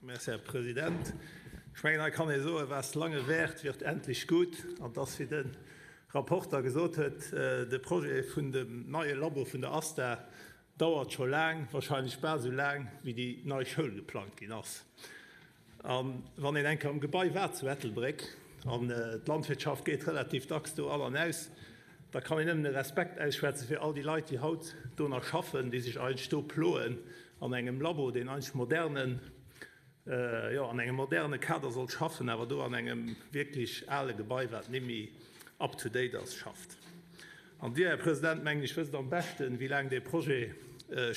Merci, Här President. Ech mengen, hei kann ee soen, Was lange währt, wird endlich gut. An et ass, wéi de Rapporter gesot huet, de Projet vun dem neie Labo vun der ASTA dauert scho laang, wahrscheinlech bal esou laang, wéi déi nei Schoul geplangt ginn ass. A wann een eng Kéier am Gebai war zu Ettelbréck, an d'Landwirtschaft geet relativ dacks do an an aus, da kann een nëmmen e Respekt ausschwätze fir all déi Leit, déi haut do nach schaffen, déi sech eigentlech do ploen an engem Labo, deen eigentlech modernen, jo, an engem moderne Kader sollt schaffen, awer do an engem wierklech ale Gebai, wat nimmi up to date ass, schafft. An Dir, Här President, mengen ech, wësst am beschten, wéi laang dee Projet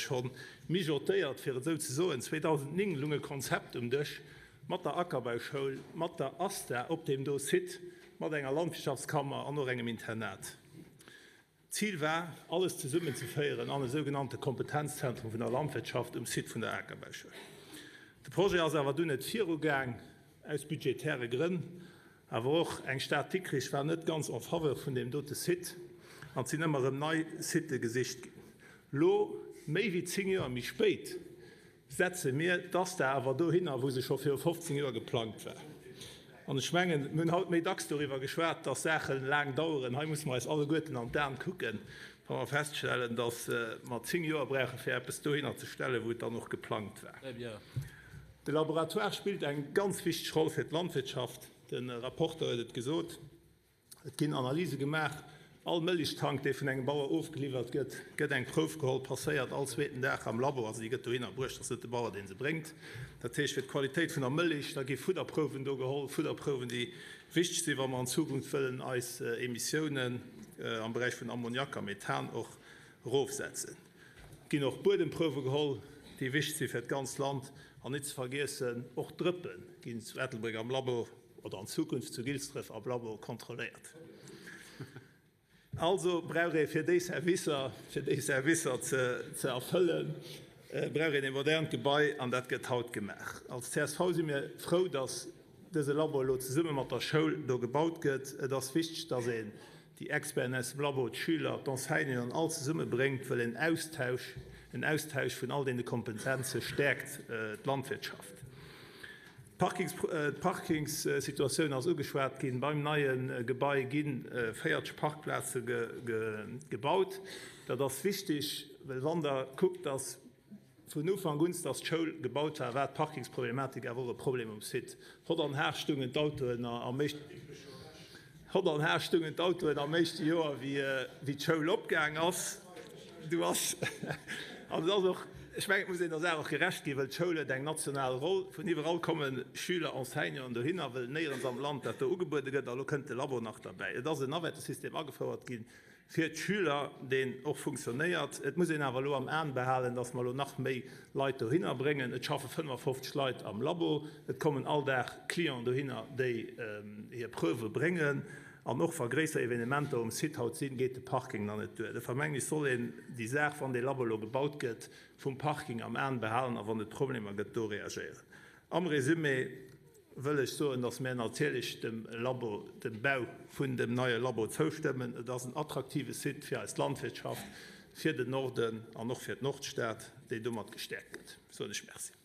scho mijotéiert, fir et esou ze soen. 2009 lung e Konzept um Dësch mat der Ackerbauschoul, mat der ASTA op deem do Site, mat enger Landwirtschaftskammer an och engem Internat. D'Zil war, alles zesummenzeféieren an e sougenannte Kompetenzzentrum vun der Landwirtschaft um Site vun der Akerbauschoul. De Projet ass awer dunn net virugaang, aus budgetäre Grënn. Awer och eng Stad Dikrich war net ganz en faveur vun deem dote Site an et sinn ëmmer erëm nei Sitë gesicht ginn. Lo, méi wéi 10 Joer méi spéit, setze mir d'ASTA awer dohinner, wou se scho viru 15 Joer geplangt war. An ech mengen, mir hunn haut méi dacks doriwwer geschwat, dass Saache laang daueren. Hei musse mer eis alleguerten an d'Aen kucken, wa mer feststellen, dass mer 10 Joer brauche fir eppes dohinner ze stellen, wou et dann och geplangt war. De Laboratoire spillt eng ganz wichteg Roll fir d'Landwirtschaft. De Rapporteur huet et gesot. Et ginn Analyse gemaach. All Mëllechtank, dee vun engem Bauer ofgeliwwert gëtt, gëtt eng Prouf geholl, passéiert all zweeten Dag am Labo. Also déi gëtt dohinner bruecht, ass net de Bauer, dee se bréngt. Dat heescht, fir d'Qualitéit vun der Mëllech, da gi Fudderprouwen do geholl, Fudderprouwen, déi wichteg sinn, wa mer an Zukunft wëllen eis Emissiounen am Beräich vun Ammoniak a Methan och erofsetzen. Et ginn och Buedemprouwe geholl, déi wichteg si fir d'ganzt Land. An net ze vergiessen, och d'Drëppe ginn zu Ettelbréck am Labo oder an Zukunft zu Gilsdref am Labo kontrolléiert. Also brauch ee fir déi Servicer, fir déi Servicer ze erfëllen, brauch een e modernt Gebai an dat gëtt haut gemaach. Als csv si mir frou, dass dëse Labo elo zesumme mat der Schoul do gebaut gëtt. Et ass wichteg, dass een déi Experten aus dem Labo, d'Schüler, d'Enseignanten all zesumme bréngt, wëll en Austausch, en Austausch vun all deene Kompetenze stäerkt d'Landwirtschaft. D'Parkingssituatioun ass ugeschwat ginn. Beim neie Gebai gi 40 Parkplaze gebaut. Dat ass wichtig, well wann Der kuckt, dass vun Ufank un, dass d'Schoul gebaut war, war d'Parkingsproblematik awer och e Problem um Site. Hott an Har stungen d'Autoen am éischten Hott an Har stungen d'Autoen am éischte Joer, wéi d'Schoul opgaang ass. Du ass, an et ass och, ech mengen, et muss een der Saach och gerecht ginn, well d'Schoul huet eng national Roll. Vun iwwerall komme Schüler, Enseignanten dohinner, well néierens am Land dat do ugebuede gëtt. A lo kënnt de Labo nach derbäi. Et ass en Navettesystem agefouert ginn fir d'Schüler, deen och funktionéiert. Et muss een awer elo am Aen behalen, dass mer elo nach méi Leit dohinner bréngen. Et schaffe 55 Leit am Labo. Et kommen all Dag Clienten dohinner, déi hir Preuve bréngen. An och wa gréisser Evenementer um Site haut sinn, geet de Parking nach net duer. Dofir mengen ech, soll een déi Saach, wann dee Labo elo gebaut gëtt, vum Parking am Aen behalen a wann et Problemer gëtt, do reagéieren. Am Résumé wëll ech soen, dass mär natierlech dem Labo, dem Bau vun dem neie Labo zoustëmmen. Et ass en attraktive Site fir eis Landwirtschaft, fir den Norden an och fir d'Nordstad, déi domat gestäerkt gëtt. Soen ech Merci.